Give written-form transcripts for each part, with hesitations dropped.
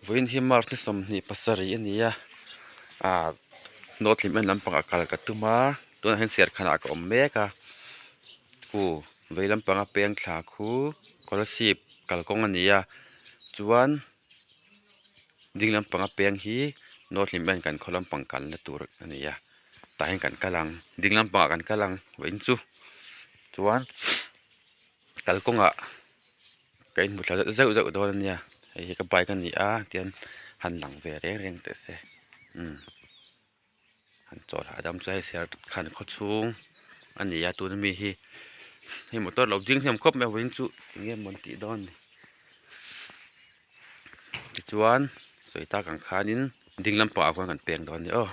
Vawiin hi March ni 27 a ni a ah North Hlim en lampangah kal ka tum a tunah hian serkhanah ka awm mek a khu vei lampanga peng thla khu Kolasib kalkawng a ni a chuan ding lampanga peng hi North Hlim en kan khaw lampang kalna tur a ni a tah hian kan kal ang ding lampangah kan kal ang vawiin chu chuan kalkawngah. Ka inhmu thla zeuh zeuh dawn ania hei hi ka bike ani a tian han lang ve reng reng teh se umm han chawl hahdam chu hei serkhan khaw chhung ani a tuna mi hi hei motor lo ding hnem khawp mai vawiin chu eng nge maw an tih dawn ni tichuan sawi tak ang khanin ding lampangah khuan kan peng dawn a ni aw.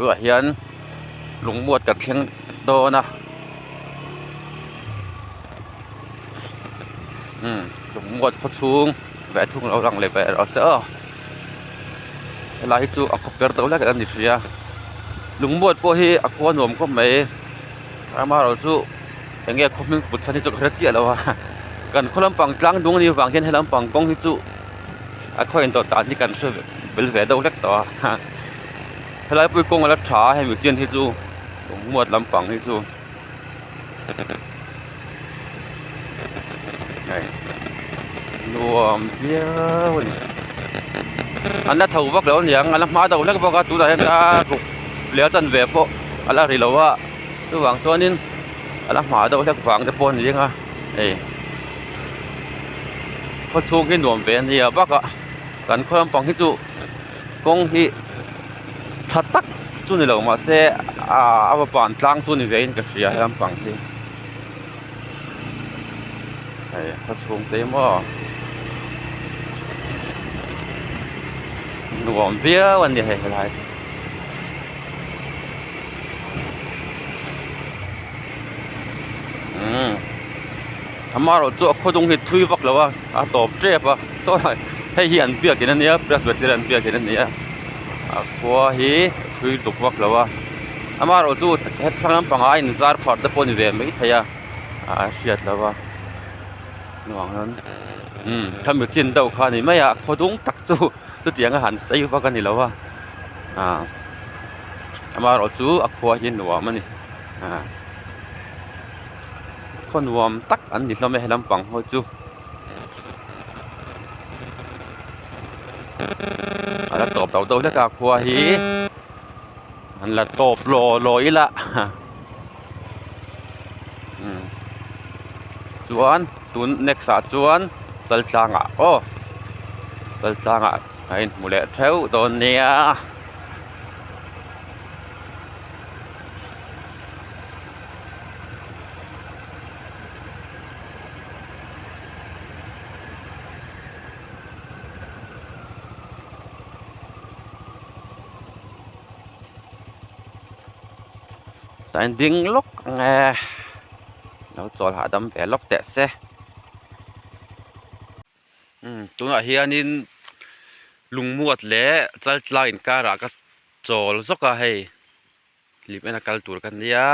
Tunah hian lungmuat kan thleng dawn a umm lungmuat khaw chhung ve thung lo lang leh ve rawh se aw helai hi chu a khaw per deuh hlek a ni sia lungmuat pawh hi a khua nuam khawp mai amaherawhchu eng nge khaw hming put chhan hi chu ka hre chiah lo a kan khaw lampang tlang dung a nih vang hian he lampang kawng hi chu a khaw in tawh dan hi kan hre bel ve deuh hlek tawh a helai pawh hi kawng a la tha a hemi chian hi chu muat lampang hi chu hei nuam viau a ni an la tho vak lo aniang an la hma deuh hlek bawk a tunah hian a ruk leh a chanve pawh a la ri lo a chuvang chuanin a la hma deuh hlek vang te pawh a ni ang a hei khaw chhung hi nuam ve a nia bakah kan khaw lampang hi chu kawng hi tha tak chu ni lo mahse ah a van tlang chu ni ve in ka hria he lampang hi hei khaw chhung te maw nuam viau a ni hei helai te. Umm amaherawh chu a khaw dung hi thui vak lo a a tawp tep a saw hei hi an biakin a nia presbyterian biakin a ni a a khua hi thui duk vak lo a amaherawh chu hethlang lampangah a inzar phar te pawh a ni ve maithei a a hriat loh a hnuang hian umm khami chin deuh kha a ni mai a khaw dung tak chu chutiang a han sei vak a ni lo a ah amaherawhchu a khua hi nuam a ni ah khaw nuam tak an ni hlawm e he lampang ho chu a la tawp lo deuh hlek a khua hi an la tawp law law ila umm chuan tun next ah chuan chaltlang ah aw chaltlang ah a inhmu leh theuh dawn nia. Tah hian ding lawk ang e lo chawl hahdam ve lawk teh se umm tunah hianin lungmuat leh chaltlai inkarah ka chawl zawk a hei lim ena kal tur ka nia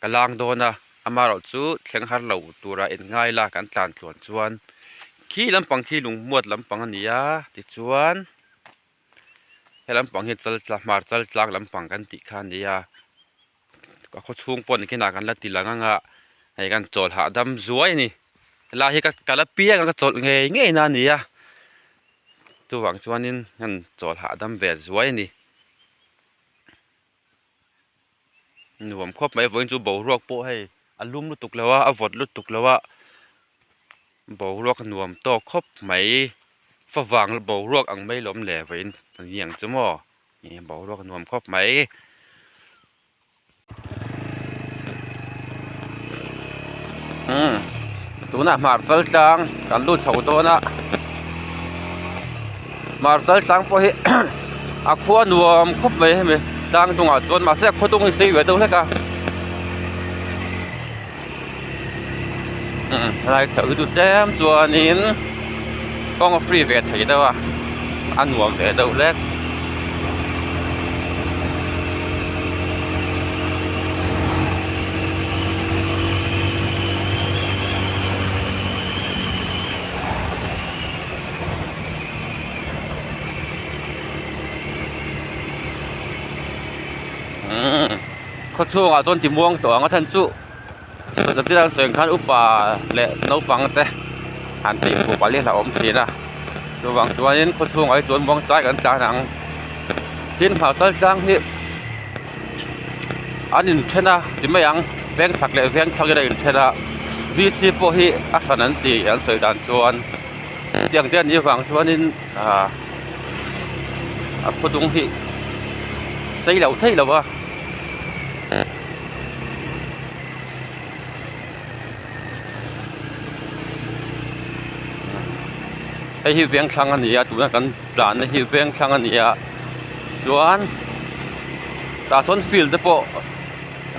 ka lang dawn a amaherawh chu thleng har lo tura inngai la kan tlan tluan chuan khi lampang khi lungmuat lampang a ni a tichuan. He lampang hi chaltla hmar chaltlang lampang kan tih kha a ni a a khaw chhung pawh nikinah kan la ti lang ang a hei kan chawl hahdam zuai a ni helai hi ka la piang a ka chawlh ngei ngei na a ni a chuvang chuanin kan chawl hahdam ve zuai a ni. Nuam khawp mai vawiin chu boruak pawh hei a lum lutuk lo a a vawt lutuk lo a boruak a nuam tawk khawp mai favang boruak ang mai lawm le vawiin a ni ang chu maw ih boruak a nuam khawp mai. Umm tunah hmar chal tlang kan lut chho dawn a hmar chal tlang pawh hi a khua nuam khawp mai hemi tlang dungah chuan mahse a khaw dung hi sei ve deuh hlek a umm helai chhoh hi chu tlem chuanin kawng a free ve thei deuh a a nuam ve deuh hlek. Umm khaw chhungah chuan ti muang tawh ang a chhan chu zirtir an sawi ang khan upa leh naupang te han tih fuh palh hi a hlauhawm thin a chuvang chuanin khaw chhungah hi chuan muang chai kan tlan ang tin hmar chal tlang hi an inthen a ti mai ang veng chak leh veng thlang in a inthen a v c pawh hi a hran an ti an sawi dan chuan chutiang te a nih avang chuanin ah a khaw dung hi sei loh theih loh a. Hei hi veng thlang a ni a tuna kan tlan na hi veng thlang a ni a chuan tah sawn field te pawh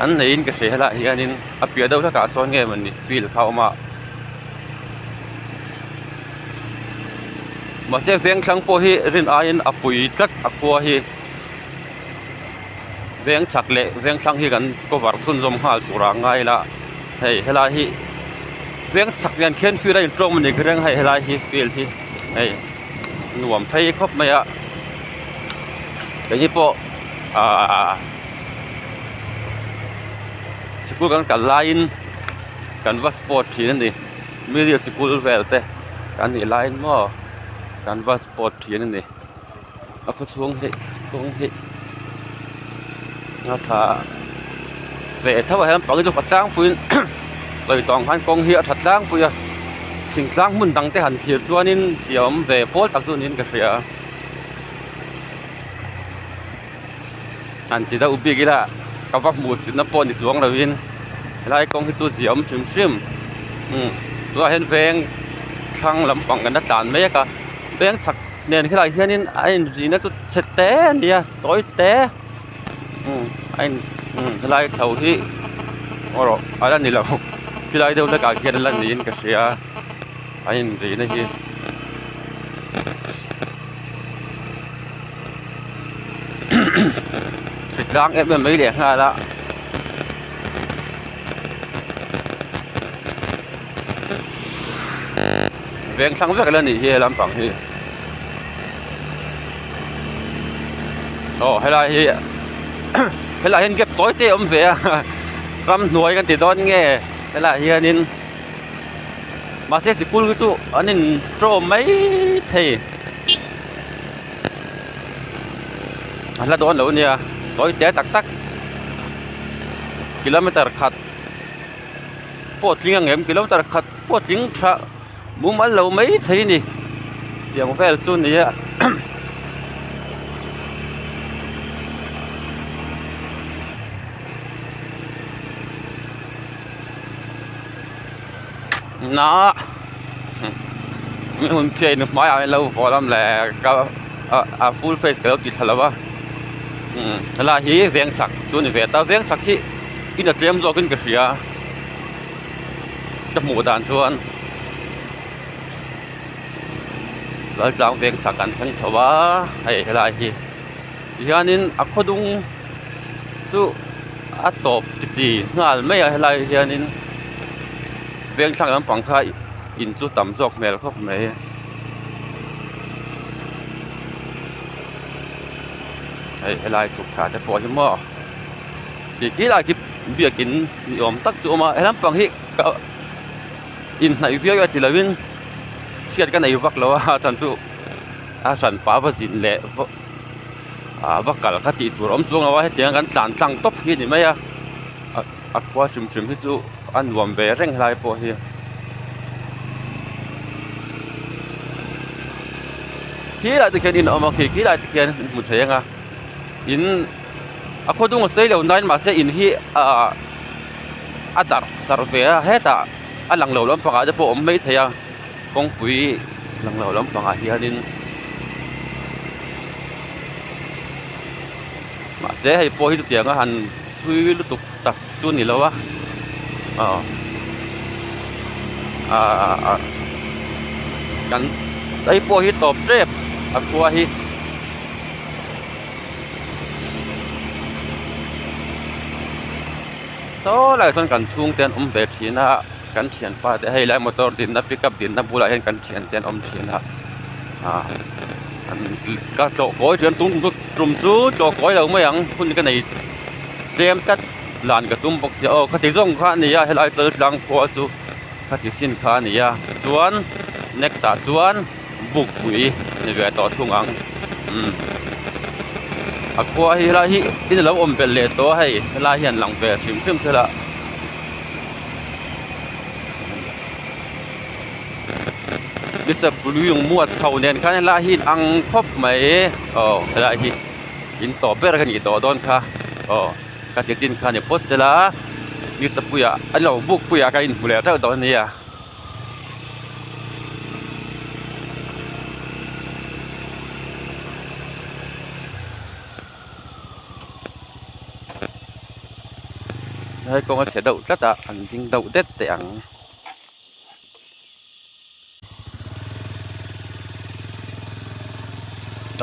an neiin ka hria helaiah hianin a piah deuh hlekah sawn nge mawni field kha a awm a mahse veng thlang pawh hi rin aiin a pui tlat a khua hi. Veng chhak leh veng thlang hi kan cover chhunzawm nghal tur ah ngai ila hei helai hi veng chhak nen khian field a intawm a ni ka ring hei helai hi field hi hei nuam phei khawp mai a keini pawh ahh sikul kan kal laiin kan va sport thin a ni middle sikul vel te kan nih laiin maw kan va sport thin a ni. A khaw chhung hi kawng hi a tha ve tho a helam pang hi chu a tlangpuiin sawi tawh ang khan kawng hi a tha tlangpui a thingtlang hmun dang te han thlir chuanin siam ve pawl tak chu niin ka hria han ti deuh bik ila ka va hmuh chhitna pawh ni chuang lovin helai kawng hi chu ziah awm hrim hrim umm tunah hian veng thlang lampang kan la tlan mek a veng chhak. Nen khilaiah hianin a inzihna chu chhe te a ni a tawi te a in helai chho hi erawh a la ni lo khilai deuh hlekah khian a la niin ka hria a inzihna hi. Hritlang em em mai leh nghal a. Veng thlang vek la nih hi he lampang hi aw helai hi helaiah hian gap tawi te a awm ve a ramhnuai kan ti dawn nge helaiah hianin mahse sikul hi chu an in tawm mai thei a hla dawn lo a nia tawi te tak tak kilometer khat pawh tling ang em kilometer khat pawh tling tha mumal lo mai thei a ni tiang vel chu a ni a na mi hun phiah in hmaiah hian lo vaw lam leh ka a full face ka lo ti thla lo a helai hi veng chak chu a ni ve ta veng chak hi in a tlem zawkin ka hria ka hmuh dan chuan laltlang veng chak an thleng chho a hei helai hi tihianin a khaw dung chu a tawp titi nghal mai a helai hianin veng thlang lampang kha in chu tam zawk hmel khawp mai. Hei helai chhuk thla te pawh hi maw ti khi lai khi biakin ni awm tak chu a awm a he lampang hi ka inhnaih viau a ti lovin hriat ka nei vak lo a a chhan chu a hran pah va zin leh va ah va kal kha tih tur a awm chuang lo a hetiang kan tlan tlang tawp hi a ni mai a a khua hrim hrim hi chu a nuam ve reng helai pawh hi. Khilai te khian in a awm a khi khilai te khian in hmu thei ang a in a khaw dung a sei lo nain mahse in hi ahh a darh sarh ve a hetah a lang lo lampangah te pawh a awm maithei a kawngpui lang lo lampangah hianin mahse hei pawh hi chutiang a han thui lutuk tak chu a ni lo a aw ahh kan hei pawh hi tawp tep a khua hi. Saw laiah sawn kan chhungte an awm ve thin a kan thianpa te hei lai motor dinna pickup dinna bulah hian kan thiante an awm thin a ah ka tlawh kawi thin tum tum chu tlawh kawi lo mai ang hun ka nei tlem tlat lan ka tum bawk sia aw khati zawng kha a ni a helai chaltlang khua chu khati chin kha a ni a chuan next ah chuan bukpui ni ve tawh thung ang umm a khua hi helai hi in alo awm belh leh tawh a hei helai hian lang ve hrim hrim thil a. Nisapui muat chho nen khan helai hi in ang khawp mai aw helai hi in tawp ber ka nih tawh dawn kha aw ka ti chin kha ni phawt sela Nisapuiah an lo bukpuiah ka inhmu leh teuh dawn a nia. Helai kawng a chhe deuh tlat a an ding deuh det teh ang.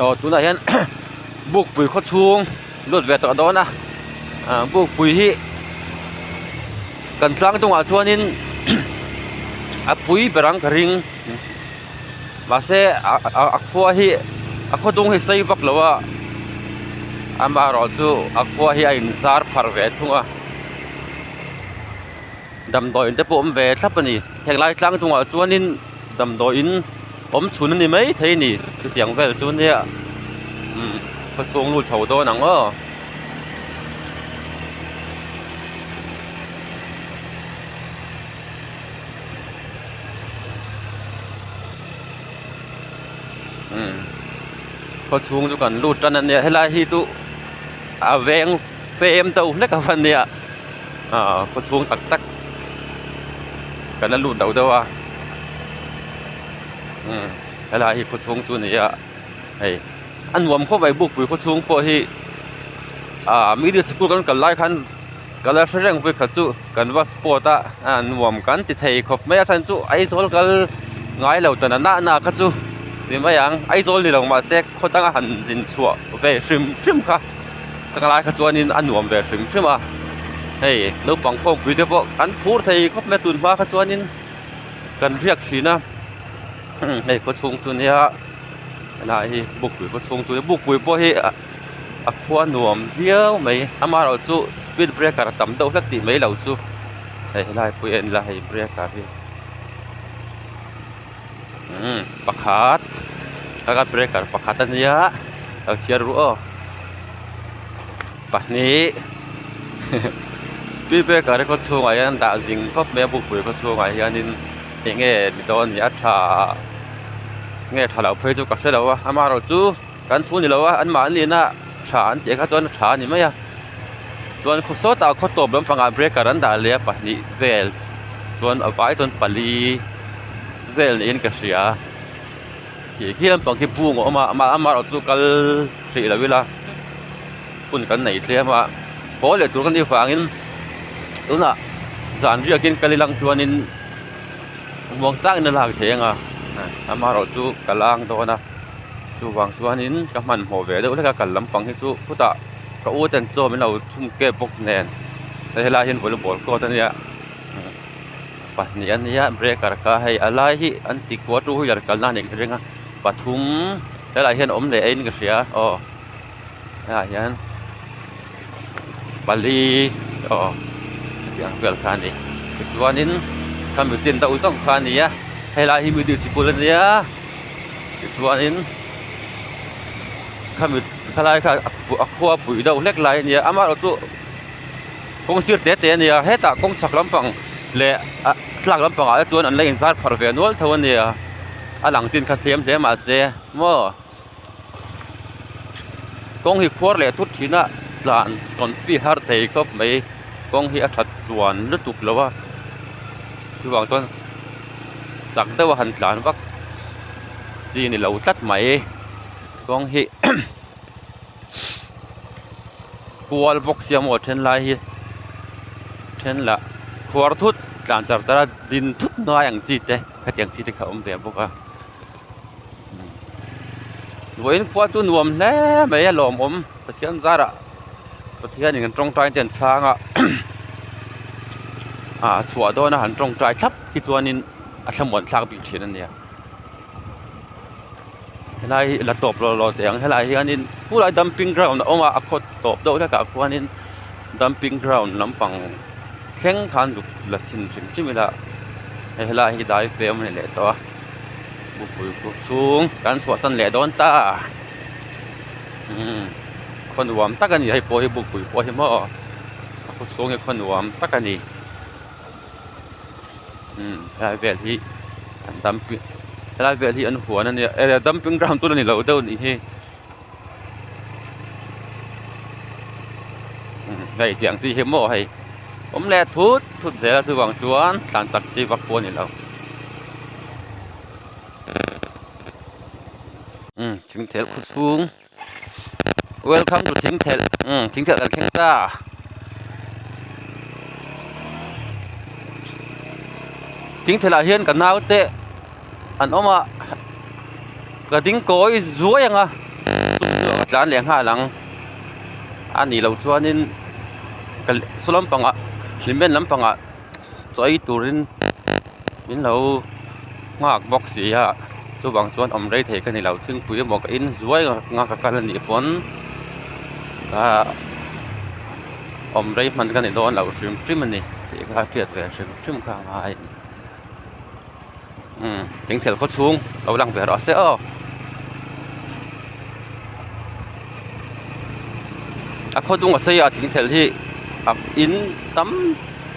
Aw tunah hian bukpui khaw chhung lut ve tawh dawn a ah bukpui hi kan tlang dungah chuanin a pui ber ang ka ring mahse a khua hi a khaw dung hi sei vak lo a amaherawhchu a khua hi a inzar pharh ve thung a. Damdawiin te pawh awm ve thlap a ni henglai tlang chungah chuanin damdawiin awm chhun a ni maithei a ni chutiang vel chu nia umm khawchhung lut chho dawn ang aw. Umm khawchhung chu kan lut tan a nia helai hi chu a veng fem deuh hlek a va nia. Ahh khaw chhung tak tak kan la lut deuh deuh a umm helai hi khaw chhung chu a ni a hei a nuam khawp mai bukpui khaw chhung pawh hi ahh middle sikul kan kal lai khan ka la hre reng vawikhat chu kan va sport a a nuam kan ti thei khawp mai a chhan chu Aizawl kal ngai lo ta na na kha chu ti mai ang Aizawl ni lo mahse khaw danga han zin chhuah ve hrim hrim kha. Ka lai kha chuanin a nuam ve hrim hrim a hei naupang khawmpui te pawh an phur thei khawp mai a tun hma kha chuanin kan riak thin a hei khaw chhung chu nia helai hi bukpui khaw chhung chu bukpui pawh hi a khua nuam viau mai amaherawhchu speed breaker a tam deuh hlek tih mai lo chu hei helai pawh hi a en ila hei breaker hi umm pakhat taka breaker pakhat a nia lo chhiar ru aw pahnih speed breaker hi khaw chhungah hian dah zing khawp mai a bukpui khaw chhungah hianin eng nge ni dawn ni a tha nge tha loh phei chu ka hre lo a amaherawhchu kan thu ni lo a anmahni na tha an tih kha chuan a tha a ni mai a chuan khaw sawtah khaw tawp lampangah breaker an dah leh a pahnih vel chuan a vai chuan pali vel niin ka hria khi khi lampang khi bung a awm a amah amaherawhchu kal hrih lo ila hun kan nei tlem a haw leh tur ka nih vangin tunah zan riakin kal ilang chuanin muang changin a lak thei ang a amaherawhchu ka lang dawn a chuvang chuanin ka hmanhmawh ve deuh hlek a kal lampang hi chu khutah ka u ten chaw min lo chhum kep bawk nen helai hian volleyball court a nia. Pahnih a nia breaker kha hei a lai hi an ti kual two wheeler kalna a nih ka ring a pathum helaiah hian awm leh in ka hria aw. Hetah hian pali aw hetiang vel kha a ni tichuanin khami chin deuh zawng kha a ni a helai hi middle sikul a nia tichuanin khami khalai kha a khua pui deuh hlek lai a nia amaherawh chu kawng sir te te a nia hetah kawng chhak lampang leh ah tlak lampang ah te chuan an la inzar pharh ve nual tho a nia a lang chin kha thiam hle mahse maw. Kawng hi khuar leh thut thin a tlan confi har thei khawp mai kawng hi a that tluan lutuk lo a chuvang chuan chak deuh a han tlan vak chi ni lo tlat mai kawng hi kual bawk sia maw then lai hi then lah khuar thut tlan char char a din thut ngai ang chi te khatiang chi te kha a awm ve bawk a. Vawiin khua chu nuam hle mai a lawmawm Pathian zarah Pathianin kan tawngtai te an chhang a ah chhuah dawn a han tawngtai thlap hi chuanin a thlamuan thlak bik thin a nia helai hi la tawp lawh lawh teh ang helaiah hianin khulai dumping ground a awm a a khaw tawp deuh hlekah khuanin dumping ground lampang thleng khan zuk la chhin hrim hrim ila hei helai hi dai fem a ni leh tawh a. Bukpui kawr chhung kan chhuahsan leh dawn ta umm khaw nuam tak a ni hei pawh hi bukpui pawh hi maw a khaw chhung hi khaw nuam tak a ni umm helai vel hi an dumping helai vel hi an huan a nia eh dumping ground chu la ni lo deuh a nih hi umm hei tiang chi hi maw hei awm leh thut thut zel a chuvang chuan tlan chak chi vak pawh a ni lo. Umm thingthelh khaw chhung welcome to thingthelh umm thingthelh kan thleng ta thingthelh ah hian ka naute an awm a ka ding kawi zuai ang a ka tlan leh nghal ang a nih loh chuanin ka saw lampangah cement lampangah chaw ei turin min lo nghak bawk si a chuvang chuan awm rei thei ka ni lo thingpui emaw ka in zuai anga ka kal anih pawn ahh awm rei hman ka ni dawn lo hrim hrim a ni tih kha hriat ve hrim hrim kha a ngai a ni umm thingthel khaw chhung lo lang ve rawh se aw a khaw dung a sei a thingthel hi a in tam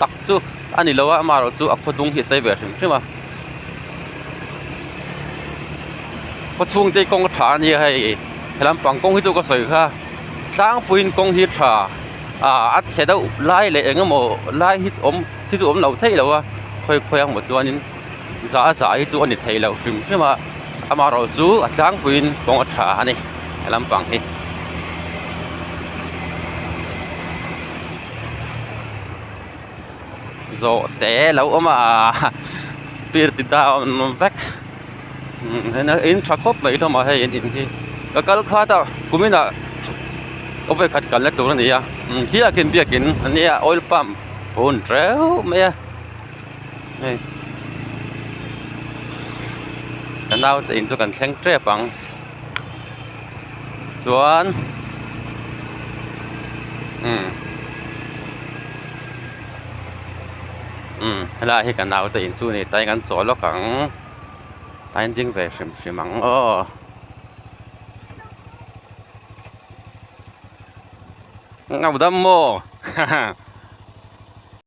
tak chu a ni lo a amaherawhchu a khaw dung hi a sei ve hrim hrim a khaw chhung te hi kawng a tha a nia hei he lampang kawng hi chu ka sawi kha tlangpuiin kawng hi a tha ah a chhe deuh lai leh eng emaw lai hi awm hi chu awm lo theih lo a khawi khawi ang maw chuanin za a za hi chu a ni thei lo hrim hrim a amaherawhchu a tlangpuiin kawng a tha a ni he lampang hi. Zawh te lo awm a spear ti down vek in tha khawp mai hlawm a hei an in hi ka kal khat a kumin ah ka vawikhat kalna tur a ni a biakin biakin a nia oil pump a hun teuh mai a hei ka naute in chu kan thleng tep ang. Chuan umm umm helai hi ka naute in chu a ni tain kan chawl lawk ang tain ding ve hrim hrim ang aw. Ngau dam maw haha.